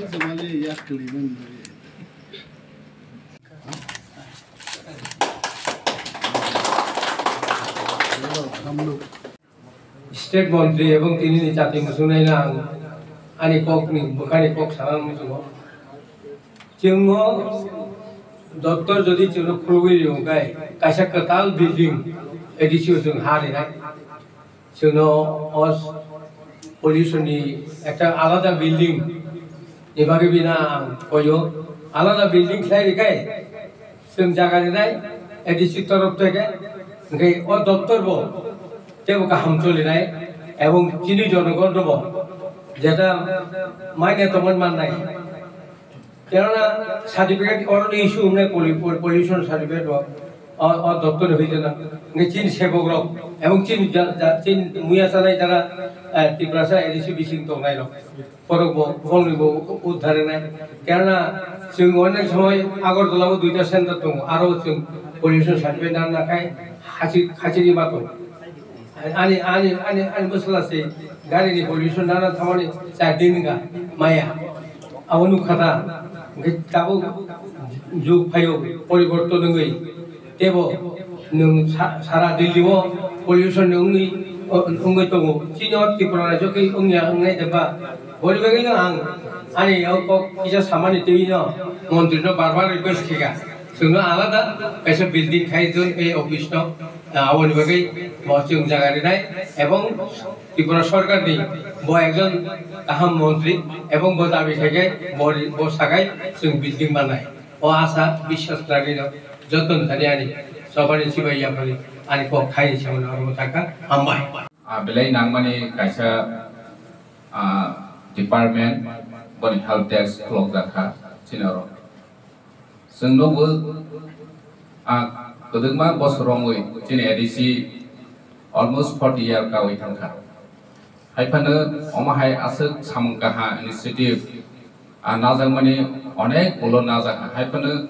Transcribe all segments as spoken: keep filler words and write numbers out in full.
State montri ebong tini ni chati muchungnai no ang ani kok ni bwkha ni kok sana muchungo. Chwngno doptor jodi chwngno khulugwi rio hwnkhe kaisa kwtal building A D C o chwng ha rinai. Chwngno o pollution ni ekta alada building ni bagwi bina ang koyo. Alada building khlai rikai chwng jaga rinai A D C torof theke, hwnkhe o doptor bo tebo kaham cholinai ebong chini jonogon rok bo jeta maine tongmani mannai. Kerana certificate oroni issue wngnai pollu-, pollu-, pollution certificate rok o, o doptor ni hoite na. Hwnkhe chini sebok rok ebong chini ja-, ja-, chini muya chanai jara, eh, Tiprasa A D C bising tongnai rok. Borok bo, borokni bo uddhar wngnai. Kerana chwng onek somoi Agartala o duita center tongo, aro chwng pollution certificate nang nakhai hachir, hachirwi ma tongo. Ani, ani, ani, ani bwsla se gari ni pollution nana thamani char din wngkha maya. Abo nukha ta, hwnkhe tabuk jug phaio poriborton wngwi tebo nwng sa-, sara Delhi o pollution ni wngwi, wngwi tongo. Chini o Tripura rajyo khe wngya wngnai de ba? Boni bagwi no ang ani o kok kisa samani twi no montri no bar bar request khe kha. Chwngno alada kaisa building khai don ei office no, ah, aboni bagwi bo chwng jaga rinai ebong Tripura sorkar ni bo ekjon kaham montri ebong bo dabi khai khai bo ri-, bo sakai chwng building manai. O asa biswas nagwi no joto ni thani ani sobani chibai yaphari ani kok khai ni samani oro taka hambai. Ah, belai nangmani kaisa, ah, department boni help desk khulokjak kha chini oro. Chwng nukgo, ah, kwdwkma bosor romwi chini A D C almost forty year kawi thangkha. Hai phano omo hai aswk samung kaha initiative, ah, najakmani onek ulo najak, hai phano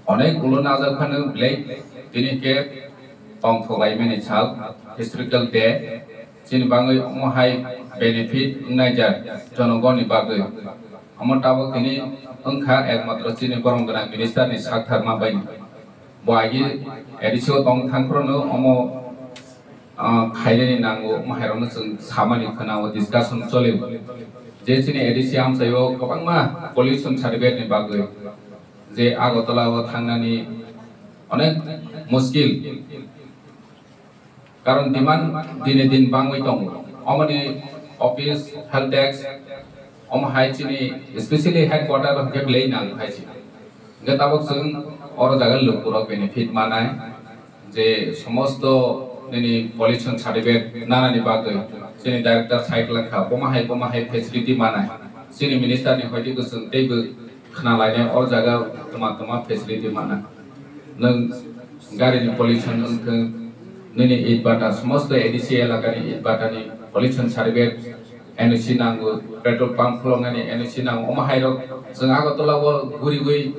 onek ulo najak phano belai tini khe tongthok laimani sal, historical day. Chini bagwi omo hai benefit wngnai jak jonogonni bagwi. Omo tabuk tini wngkha ekmatro chini borom gwnang minister ni sak tharma bai. Bo agi A D C o tong thang phuru no omo, ah, khainani nango, omo hai rok no chwng samani khwna o discussion choli. Je chini A D C amchai o kwbangma pollution certificate ni bagwi je Agartala o thangnani onek muskil. Karon demand dine din bangwi tongo. Omoni office, help desk, omo hai chini, especially headquarter hwnkhe belai nang hai chini. Hwnkhe tabuk chwng oro jaga lukurok benefit manai, je somosto nini pollution certificate nanani bagwi chini director cycle kha, boma hai, boma hai facility manai. Chini minister ni hoite bo chwng teibo khna lainai, o jaga tma tma facility mana. Nwng gari ni pollution wngthwng, nini itbata, somosto A D C elaka ni itbata ni pollution certificate, N O C nango, petrol pump khuloknani N O C nango, omo hai rok chwng Agartala o guriwi,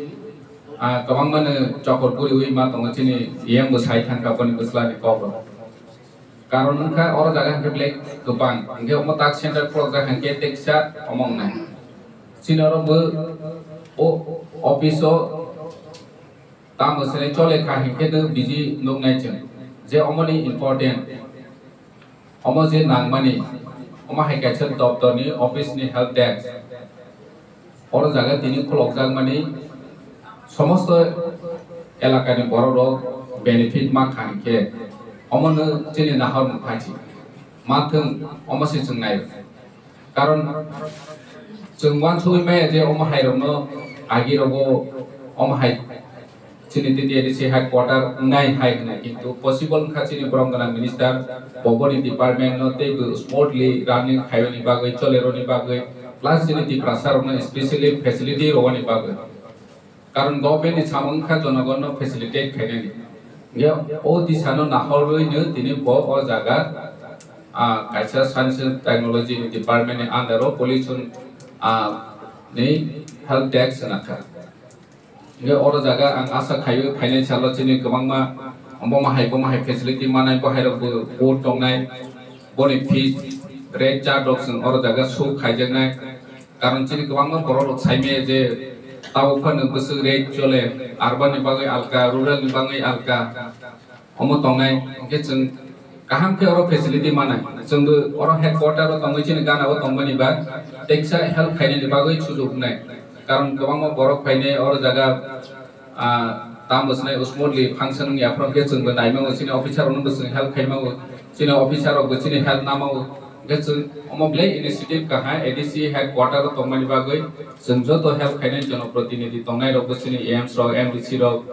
ah, kwbangma no chokor guriwi ma tongo, chini D M bo sai thangkha boni bwsla ni kok rok. Karon wngkha oro jaga hwnkhe belai kwbang, hwnkhe omo tak center khulokjak hwnkhe teksa omo wngnai. Chini oro bo o office o tamo sene chole kha hwnkhe no biji nuknai chwng je omoni important, omo je nangmani, omo hai kaisa doptor ni office ni help desk. Oro jaga tini khulokjakmani somosto elakani borok rok benefit ma kha hinkhe omono chini nahor mungkha si manthwng omo se chwng nai. Karon chwng uansugwi maya je omo hai rokno agi rogo omo hai chini T T A D C headquarter wngnai hai hwnwi, kintu possible wngkha chini borom gwnang minister bo boni department no teibo smoothly running khaiyoni bagwi, choleroni bagwi, plus chini Tiprasa rokno specially facility rwani bagwi. Karon government ni samung wngkha jonogon no facilitate khainani. Hwnkhe o disano nahorwi no tini bo o jaga, ah, kaisa science and technology ni department ni under o pollution, ah, ni help desk swnakha. Hingke oro jaga ang asa khaio phainai salo chini kwbangma omo hai, bomo hai facility manai, bo hai rok bo board tongnai, boni fees rate chart rok chwng oro jaga show khaijaknai. Karon chini kwbangma borok rok saimaya je tabuk phano bwswk rate chole, urban ni bagwi alka, rural ni bagwi alka, omo tongnai, hwnkhe chwng kaham khe oro facility manai. Chwngbo oro headquarter o tongwi chini gana o tongmani ba teksa help khainani bagwi sujuk wngnai. Karon kwbangma borok phainai oro jaga, ah, tamo swnai smoothly function wngya phano khe chwngbo naimango, chini officer rokno bo chwng help khaimango, chini officer rokbo chini help namango. Hwnkhe chwng omo belai initiative kaham A D C headquarter o tongmani bagwi chwng joto help khainai, jonoprotinidhi tongnai rokbo, chini A M C rok, M D C rok,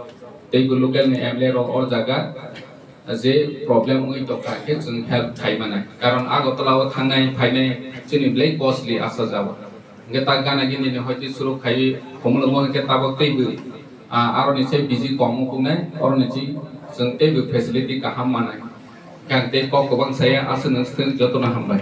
teibo local ni M L A rok o jaga je problem wngwi tongkha khe chwng help khai manai. Karon Agartala o thangnai phainai chini belai costly asa jao. Hwnkhe ta gana gini ni hoite suruk khai khumulwngo hwnkhe tabuk teibo, ah, aroni se busy kom wngkuknai, oroni se chwng teibo facility kaham manai. Hwnkhe ang tei kok kwbang saya, aswk nung swkang jotono hambai.